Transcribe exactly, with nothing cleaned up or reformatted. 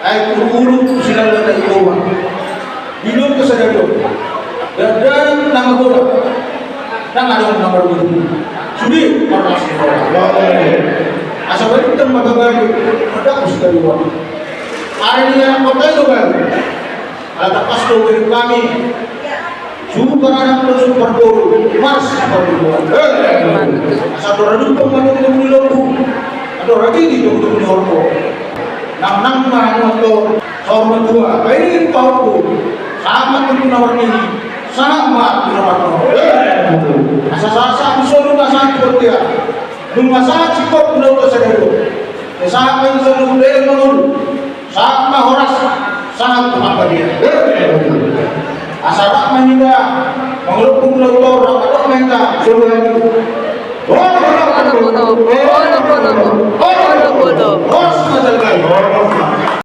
Ai ulu-ulu silala na i Roma. Di lombu sadari on. Dada na magoda. Dang adong na magoda. Sude marlas ni roha. Asa balik dan magabali. Ada ku sadari on. Ari ni anak kota itu kan. Ala tangkas do bereng hami. Suhut anak do suhut parboru, mars parboru. Asa tor adong pangalaman di lombu. Asa tor adong di lombu di horbo. Nang nang ma anu tor, saur matua. Baen pahompu. Sahat ma tu na warnai. Sahat ma tu na warnai. Asa sahat sahat di solu ma sahat di botia. Nunga sahat singkop tu na uta sadari on. Sahat ma di solu bere mangolu. Sahat ma horas, sahat ma panggabean. Asa rap ma hita, mangolop pun lautor, rap ma hita. Horas ma jala gabe.